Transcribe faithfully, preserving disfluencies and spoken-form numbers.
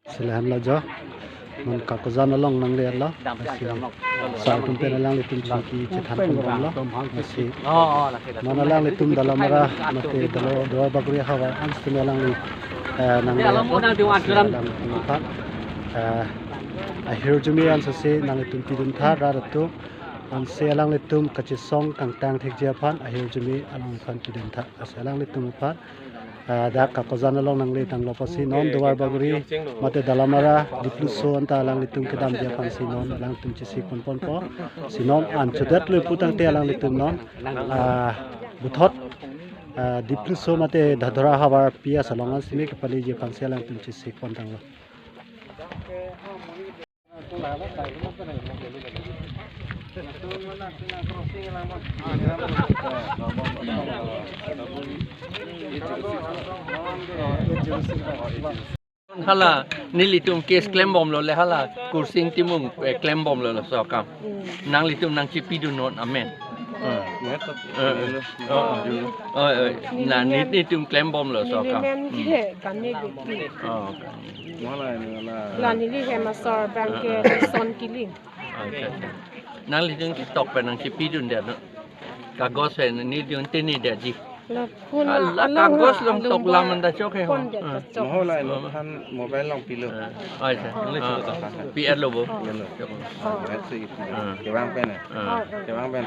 Silahan lo jo. Non Kakojan along nangle lo. Lasi sar atum pen alanglitum chingki chethan pon bomlo. Lasi non alanglitum Dalamara mate Dalo Duarbagori havar an sitame alangli, eh, nangle lo. Lasi alanglitum aphan, eh, ahirjume an sose nanglitum pidun tha rat atum. Ansi alanglitum kachesong kangtang thekji aphan ahirjume alangphan pidun tha. Lasi alanglitum aphan, ah, dak Kakojan along nangle tanglo pusi non Duarbagori mate Dalamara Dipluso anta alanglitum kedamji aphansi non alanglitum chesik pon ponpo. Si non an chodetlo pu tangte alanglitum non, ah, puthot, ah, Dipluso mate Dadora havar P S along an simi kepaleji aphansi alanglitum chesik pon tanglo. Hala, nelitum case klem bomlo le hala, Kursing Timung, eh, klem bomlo laso akam. Nanglitum nangchepidun non amen. Hmm. Eh, eh. Oh, oh. Oh, oh. Na, ne, netum klem bomlo laso akam. Neli men he kami giti. Oh, okay. La neli hem asor abang ke Son Killing. Acha, acha. Nanglitum ketok pen nangchepidun det non. Kagos pen nelitum tini detji. La phone, ah, la along kagos along tok lam anta chok he ho. Phone det. Ah. Chok. Moho la ino khan mobile along pilo. Ah, acha. Ah. Pi-et lo bo. Ah. Pilo. Ah. Kevang pen. Ah. Ah. Kevang pen.